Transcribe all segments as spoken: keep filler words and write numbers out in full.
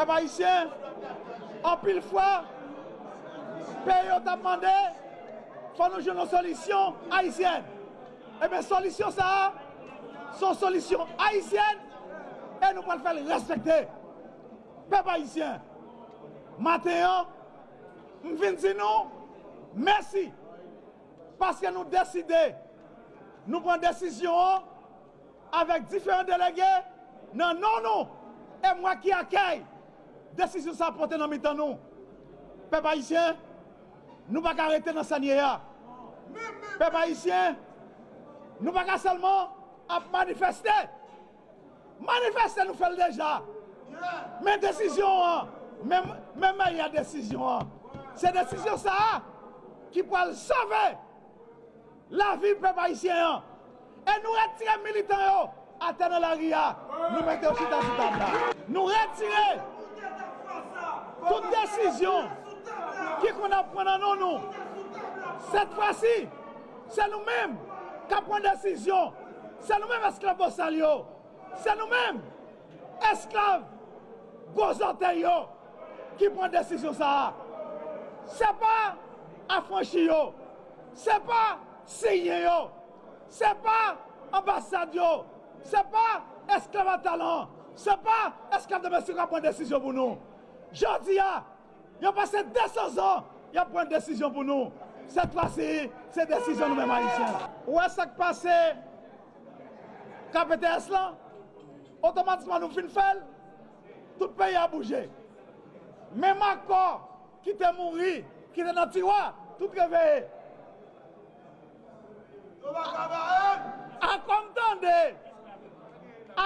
Pèp ayisyen, anpil fwa, peyi yo t ap mande, fò nou jwenn yon solisyon ayisyèn. Ebyen, solisyon sa a, se yon solisyon ayisyèn, e nou pral fè l respekte. Pèp ayisyen, maten an, m vin di nou mèsi, paske nou deside, nou pran desizyon an avèk diferan delege nan non nou, e m wè ki akèy desizyon sa a pote nan mitan nou. Pèp ayisyen, nou pa ka rete nan sa n ye a. Pèp ayisyen, nou pa ka sèlman ap manifeste. Manifeste, nou fè l deja. Men desizyon an, men, men mèyè desizyon an, se desizyon sa a ki pral sove lavi pèp ayisyen an. E nou retire militan yo atè nan lari a. Nou mete yo chita sou tab la. Nou retire tout desizyon ki konn ap pran nan non nou. Sèt fwa si, se nou menm k ap pran desizyon. Se nou menm esklav bosal yo. Se nou menm, esklav gwo zòtèy yo, ki pran desizyon sa a. Se pa afranchi yo, se pa siryen yo, se pa anbasad yo, se pa esklav a talan, se pa esklav domestik yo k ap pran desizyon pou nou. Jodi a, yo pase de san zan, y ap pran desizyon pou nou. Sèt fwa si, se desizyon nou menm ayisyen. Ou wè sa k pase K P T S lan? Otomatikman nou fin fè l, tout peyi a bouje. Menm akò ki te mouri, ki te nan tiwa, tout reveye. Akò m tande,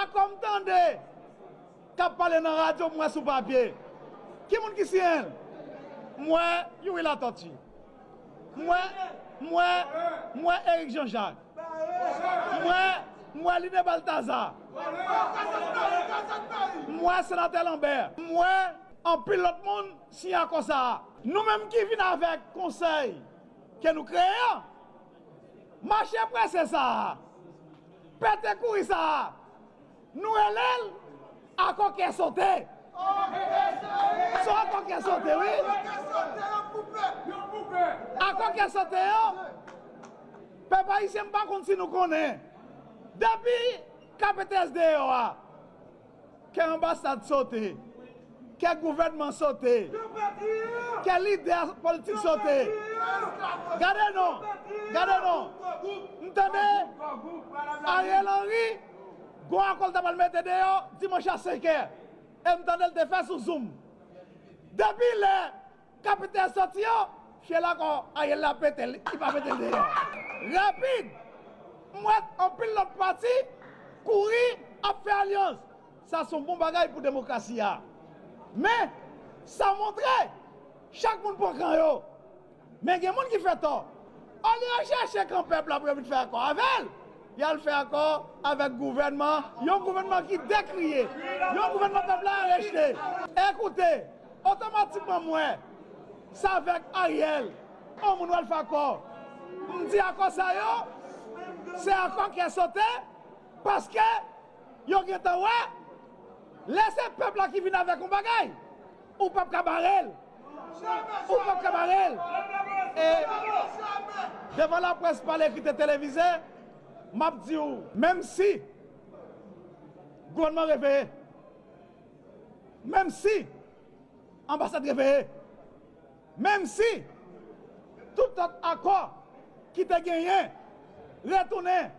akò m tande k ap pale nan radyo, m wè sou papye. Ki moun ki siyen l? M wè Youri Latortue. M wè, m wè, m wè Eric Jean Jacques. M wè, m wè Line Balthazar. M wè senatè Lambert. M wè anpil lòt moun siyen akò sa a. Nou menm ki vin avèk konsèy ke nou kreye an, mache prese sa a, pete kouri sa a, nou rele l akò kè sote. Se yon akò kè sote, wi. Akò kè sote an, pèp ayisyen, m pa konn si nou konnen. Depi K P T S deyò a, kè anbasad sote, kè gouvènman sote, kè lidè politik sote. Gade non, gade non. M tande Ariel Henry, gon akò l ta pral mete deyò dimanch a senkè. E m tande l te fè sou Zoom. Depi lè K P T S soti yo, fyèl akò Ariel la pete, li pa mete l deyò. Rapid, m wè anpil lòt pati kouri ap fè alyans. Sa se yon bon bagay pou demokrasi a. Men, sa montre, chak moun pran kan yo. Men gen moun ki fè tò. Olye yo chèche kan pèp la pou yo vin fè akò avè l, y al fè akò avèk gouvènman, yon gouvènman ki dekriye, yon gouvènman pèp la rejte. Ekoute, otomatikman m wè, se avèk Ariel, yon moun w al fè akò. M di akò sa yo, se akò kè sote, paske yo gentan wè, lè se pèp la ki vin avèk yon bagay, ou p ap ka bare l. Ou p ap ka bare l. E devan laprès, pa lekri, te televize, m ap di w, menm si gouvènman reveye, menm si anbasad reveye, menm si tout lòt akò ki te genyen retounen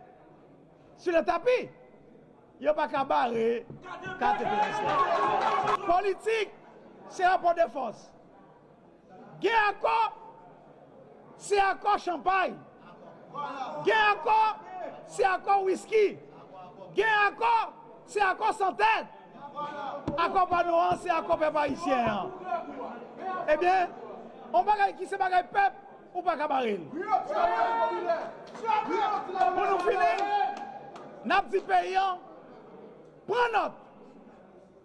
sou le tapi, yo pa ka bare K P T S la. Politik, se rapò de fòs. Gen akò, se akò chanpay. Gen akò, se akò wiski. Gen akò, se akò san tèt. Akò pa nou an, se akò pèp ayisyen an. Ebyen, yon bagay ki se bagay pèp, ou pa ka bare l. Pou nou fini, n ap di peyi an, pran nòt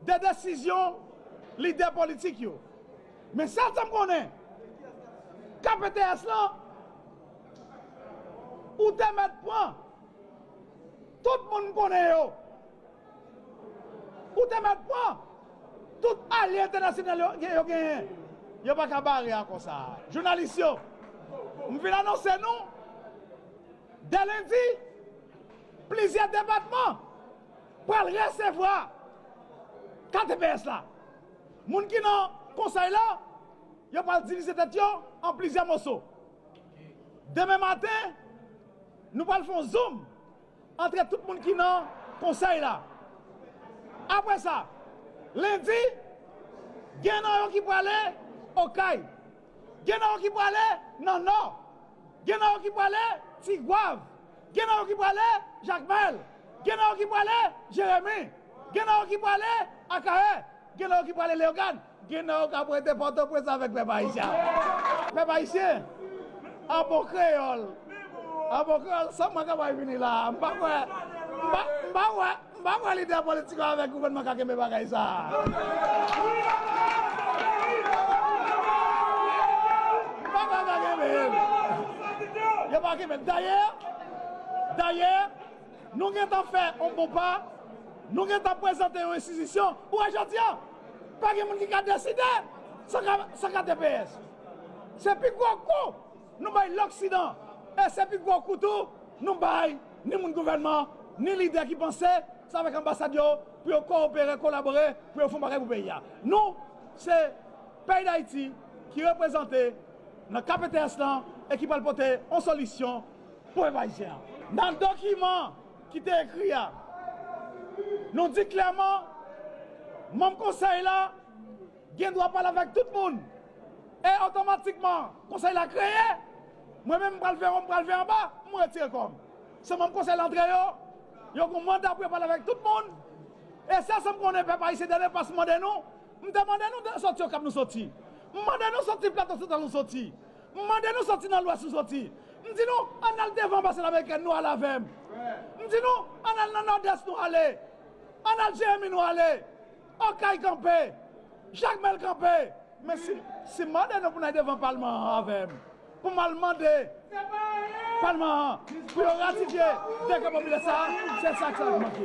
de desizyon lidè politik yo. Men sèl sa m konnen, K P T S lan, ou te mèt pran tout moun m konnen yo. Ou te mèt pran Tout alye entènasyonal yo, yo genyen, yo pa ka bare akò sa a. Jounalis yo, m vin anonse nou, dè lendi, plizyè depatman pral resevwa K T P S la. Moun ki nan konsèy la, yo pral divize tèt yo an plizyè moso. Demen maten, nou pral fè yon zoom antre tout moun ki nan konsèy la. Apre sa, lendi, gen nan yo ki prale Okay, gen nan yo ki prale nan Nò, gen nan yo ki prale Tigwav, gen nan yo ki prale Jakmèl, gen nan yo ki prale Jeremi, gen nan yo ki prale Akayè, gen nan yo ki prale Leyogàn, gen nan yo k ap rete Pòtoprens avèk pèp ayisyen. Pèp ayisyen, an bon kreyòl, an bon kreyòl, san mwen ka bay vini la, m pa kwè, m pa, m pa kwè, m pa kwè lidè politik yo avèk gouvènman ka kenbe bagay sa a. M pa kwè yo ka kenbe l. Yo pa kenbe l. Dayè, dayè, nou gentan fè yon bon pa, nou gentan prezante yon enstitisyon. Ou wè jodi a, pa gen moun ki ka deside san ka, san K T P S. Se pi gwo kou nou bay Loksidan, e se pi gwo kou tou nou bay ni moun gouvènman, ni lidè ki panse, se avèk anbasad yo, pou yo kowopere, kolabore, pou yo fè yon bagay pou peyi a. Nou, se Peyi Dayiti ki reprezante nan K P T S lan e ki pral pote yon solisyon pou pèp ayisyen an. Nan dokiman ki te ekri a, nou di klèman, manm konsèy la gen dwa pale avèk tout moun. E otomatikman, konsèy la kreye, mwen menm m pral fè wo, m pral fè anba, m retire kò m. Se manm konsèy la antre yo, yo gen manda pou yo pale avèk tout moun. E sèl sa m konnen, pèp ayisyen, dènye pas mande nou, m te mande nou de soti Okap nou soti. M mande nou soti Plato Santral nou soti. M mande nou soti nan Lwès nou soti. M di nou, ann al devan anbasad amerikèn nou ale avè m. M di nou, ann al nan Nòdès nou ale. Ann al Jeremi nou ale. Okay kanpe. Jakmèl kanpe. Men si, si m mande nou pou n al devan palman an avè m, pou m al mande palman an pou yo ratifye dekrè popilè sa a, se sa k ap manke.